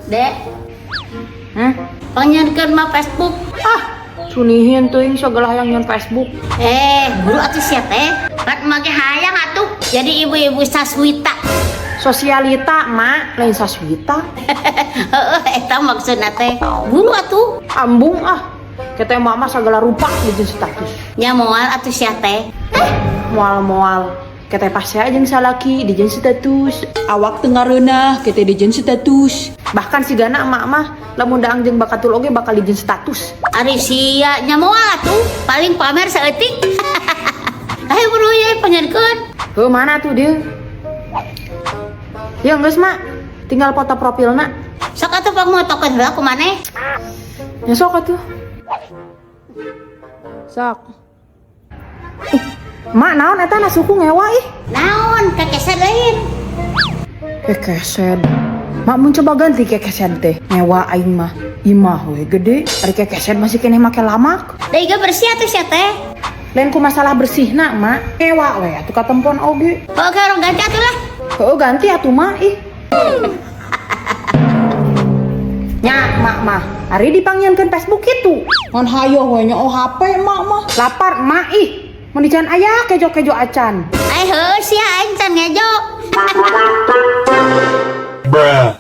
Dek. Hmm? Pangnyieunkeun mah Facebook. Ah, sunihin teuing sagala hayang nyeun Facebook. Eh, buru atuh sia teh. Pan emak ge hayang atuh. Jadi ibu-ibu saswita. Sosialita, Mak, lain saswita. Heeh, eta maksudna teh. Buru atuh. Ambung ah. Kita emak mah sagala rupa dijieun status. Nya moal atuh sia teh. Eh, moal-moal. Kita pasea jeung salaki dijieun status. Awak teu ngareunah kita dijieun status. Bahkan sigana emak mah lamun daang jeung bakatul oge bakal dijieun status. Ari sia nya moal atuh, paling pamer saeutik. Ayo buru ye panyieunkeun. Heuh, mana tuh dia? Ya geus, Mak. Tinggal foto profilna. Sok atuh pangmotokeun heula ku maneh. Ya sok atuh. Sok. Ih, Mak, naon eta na suku ngewa ih. Naon kekeset lain. Kekeset. Mak mun coba ganti kekeset teh. Ngewa aing mah. Imah we gede, ari kekeset masih keneh make lamak. Da iga bersih atuh sia teh. Lain ku masalah bersihna, Mak. Ngewa we atuh katempon oge. Oke, orang ganti atuh lah. Heuh, ganti atuh Mak ih. Nya, Mak mah. Ari dipangnyieunkeun Facebook kitu. Ngan hayoh we nya oh HP Mak mah. Lapar Mak ih. Mun dican aya kejo-kejo acan. Eh heuh sia aing can ngejo. Bruh.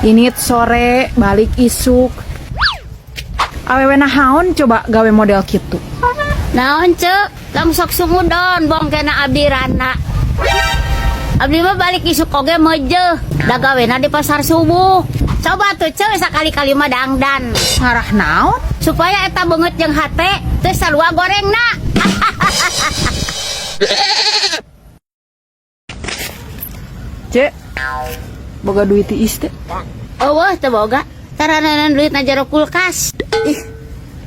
Ini sore balik isuk. Awewe nahaon coba gawe model kitu. Naon cek? Tong sok sungudon bong kena abdi rana. Abdi mah balik isuk oge meujeuh. Da gawena di pasar subuh. Coba tuh cek sakali-kali mah dangdan. Ngarah naon? Supaya eta beungeut jeung hate teu sarua gorengna. Cek. Boga duit tiis teh. Eueuh teu boga. Taraneun duit na jero kulkas. Ih,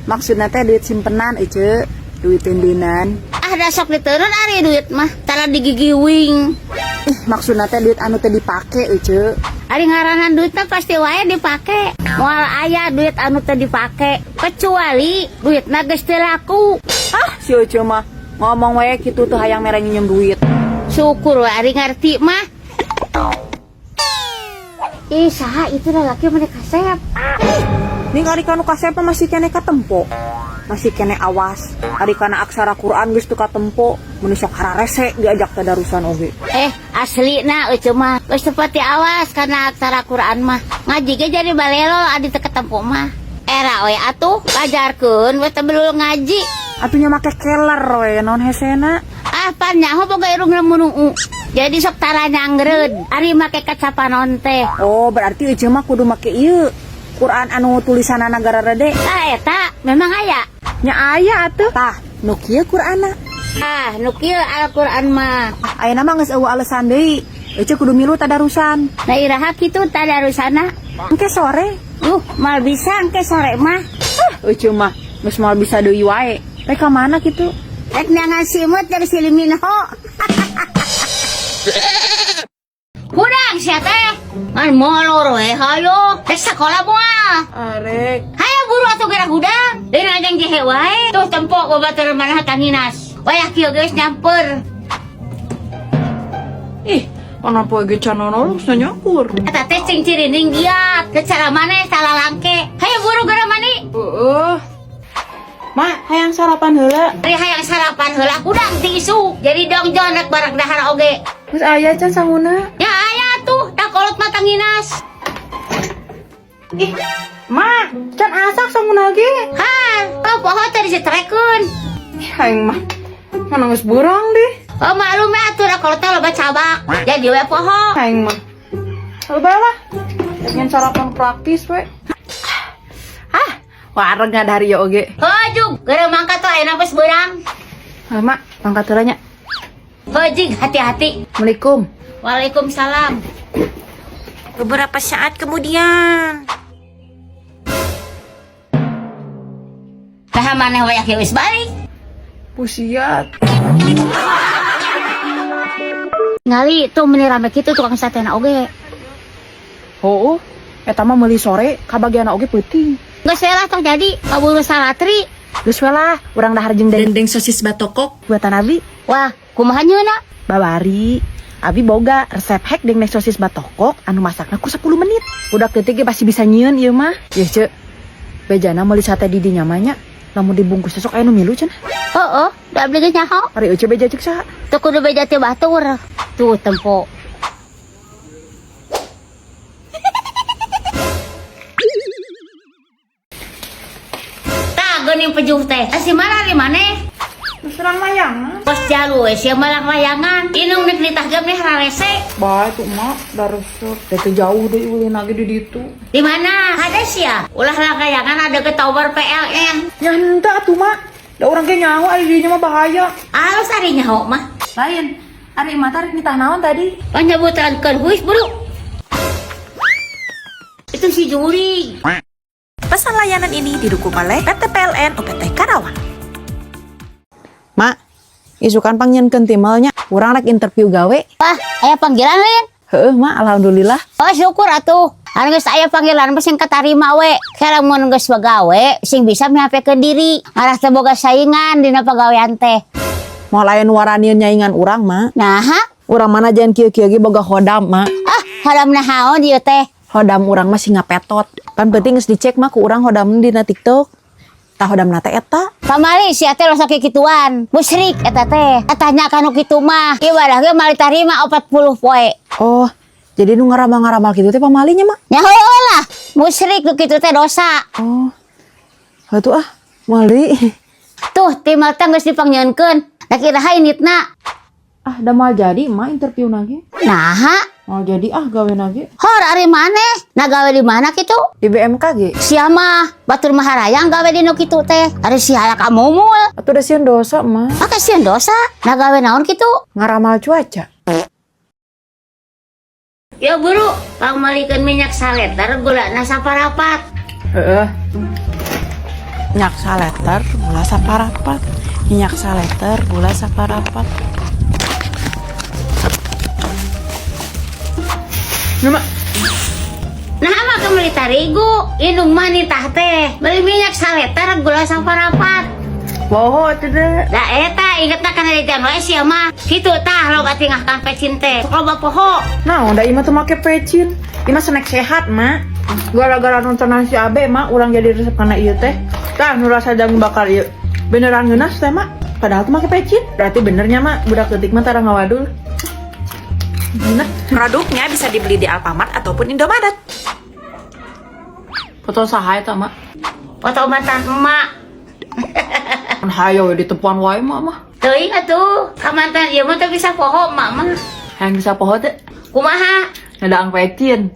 maksudna teh duit simpenan ece, duit tindeunan. Ah da sok diteunun ari duit mah, tara digigiwing. Ih, maksudna teh duit anu teu dipake ece. Ari ngaranan duitna pasti wae dipake. Moal aya duit anu teu dipake, kecuali duitna geus teu laku. Ah, si ece mah ngomong wae kitu teu hayang mere nginjem duit. Syukur we ari ngarti mah. Ih, saha itu lalaki mah kasep. Ih, ning ari kanu kasep mah masih keneh katempo. Masih keneh awas. Ari kana aksara Quran geus teu katempo, mun sok hararese diajak tadarusan oge. Eh, aslina eueuh mah geus teu pati awas kana aksara Quran mah. Ngaji ge jadi balelo adi teu katempo mah. Era we atuh pajarkeun we teu belul ngaji. Atuh nya make keler we naon hesena. Ah, pan nyaho boga irungna munuu. Jadi sok tara nyangreud ari make kacapanon teh. Oh, berarti eueuh mah kudu make ieu. Quran anu tulisanana gararede. Tah eta memang aya. Nya aya atuh. Tah, nu kieu Qur'anna. Ah, nu kieu Al-Qur'an mah. Ah, ayeuna mah geus eueuh alesan deui. Eueuh kudu milu tadarusan. Nah iraha kitu tadarusana? Engke sore. Mal bisa engke sore mah. Ah, eueuh mah geus moal bisa deui wae. Rek ka mana kitu? Rek neangan simut dari si Liminho. Hudang sia teh. Ngan molor we hayo. Rek sakola moal. Arek. Hayo buru atuh geura hudang. Deui ngajeng jehe wae. Tuh tempo babaturan maneh tanginas. Wayah kieu geus nyamper. Ih, mana poe ge can nolong geus nyakur. Eta teh cing cirining giat. Secara maneh salah langke. Hayo buru geura mani. Heeh. Mak, hayang sarapan heula. Ari hayang sarapan heula hudang ti isuk. Jadi dongjon rek barang dahar oge. Geus aya can sanguna. Ya aya tuh, da kolot mah tanginas. Ih, Mak, can asak sanguna ge. Han, tau poho teh disetrekeun. Ih, aing mah mana geus beurang deh. Oh, maklum ya atuh da kolot teh loba cabak. Jadi we poho. Aing mah. Loba lah. Pengen sarapan praktis we. Ah, wareg ngadahar ieu oge. Heuh, jug, geura mangkat tuh ayeuna geus beurang. Heuh, Mak, mangkat heula nya. Heuh, jig, hati-hati. Assalamualaikum. Waalaikumsalam. Beberapa saat kemudian. Tah maneh wayah geus balik. Pusiat. Ngali tuh meni rame kitu tukang satena oge. Heuh, eta mah meuli sore kabagianna oge peuting. Geus we lah tong jadi kaburu salatri. Geus we lah, urang dahar jeung Dendeng sosis batokok buatan abi. Wah, kumaha nyeuna? Babari. Abi boga resep hack dengdeng sosis batokok anu masakna ku 10 menit. Budak leutik ge pasti bisa nyieun ieu mah. Yeuh, Ceu. Bejana meuli sate di dinya mah nya. Lamun dibungkus sok aya nu milu cenah. Heeh, da abdi ge nyaho. Ari Ece beja cek saha? Teu kudu beja teh batur. Tuh tempo. Tah geuning pejuh teh. Si mana di maneh? Serang layangan. Pos jalu we sia malang layangan. Inung nek nitah ge meh rarese. Bae tuh mak, da resep. Da teu jauh deui ulin lagi di ditu. Di mana? Ada sia. Ulah layangan ada ke tower PLN. Nya henteu atuh mak. Da urang ge nyaho ari dinya mah bahaya. Alus ari nyaho mah. Lain. Ari emak tarik nitah naon tadi? Panyabutan huis buru. Itu si Juri. Pesan layanan ini didukung oleh PT PLN UPT Karawang. Mak, isukan pangnyieunkeun timelnya. Urang rek interview gawe. Wah, aya panggilan lain. Heeh, Mak, alhamdulillah. Oh, syukur atuh. Anu geus aya panggilan mah sing katarima we. Kira mun geus bagawe sing bisa mihapekeun diri. Ngarah teu boga saingan dina pagawean teh. Moal aya nu waranieun nyaingan urang, Mak. Nah, Urang mana jangan kieu-kieu ge boga khodam, Mak. ah, hodam naon ieu teh? Khodam urang mah singa petot. Pan penting geus dicek mah ku urang khodam dina TikTok. Tah khodamna teh eta. Kamari sia teh rasa kikituan. Musyrik eta teh. Tanya kanu kitu mah. Ibadah ge moal ditarima 40 poe. Oh, jadi nu ngaramal-ngaramal kitu teh pamalinya, Mak. Nya heueuh lah. Musyrik nu kitu teh dosa. Oh. Atuh ah, moal deui. Tuh, timal teh geus dipangnyieunkeun. Da kiraha inditna. Ah, da moal jadi mak interview lagi. Naha, Moal jadi ah gawe lagi. hor ari maneh? Nah gawe di mana kitu? Di BMKG. Sia mah batur mah harayang gawe di nu kitu teh. Ari sia ka mumul. Atuh da sieun dosa, Mak. Maka sieun dosa. Nah gawe naon kitu? Ngaramal cuaca. Ya buru, pangmalikeun minyak saleter gulana saparapat. Heeh. Minyak saleter gula saparapat. Minyak saleter gula saparapat. Nya mak. Nah mah meuli tarigu, indung mah nitah teh. Beli minyak saleter gula saparapat. Poho atuh deh. Da eta ingetna kana di wae sia mah. Kitu tah loba tingah kang pecin teh. Loba poho. Nah, da ieu mah teu make pecin. Ieu mah snack sehat, Mak. Gara-gara nonton si Abe, Mak, urang jadi resep kana ieu teh. Tah, nu rasa jagung bakar ieu. Beneran ngeunah teh, Mak. Padahal teu make pecin. Berarti benernya, Mak, budak leutik mah tara ngawadul. Ngeunah. Produknya bisa dibeli di Alfamart ataupun Indomaret. Foto saha eta, Mak? Foto mantan emak. Kan hayo we ditempuan wae, Mak mah. Teuing atuh, ka mantan ieu mah teu bisa poho emak mah. Hayang bisa poho teh. Kumaha? Ngadaang pecin.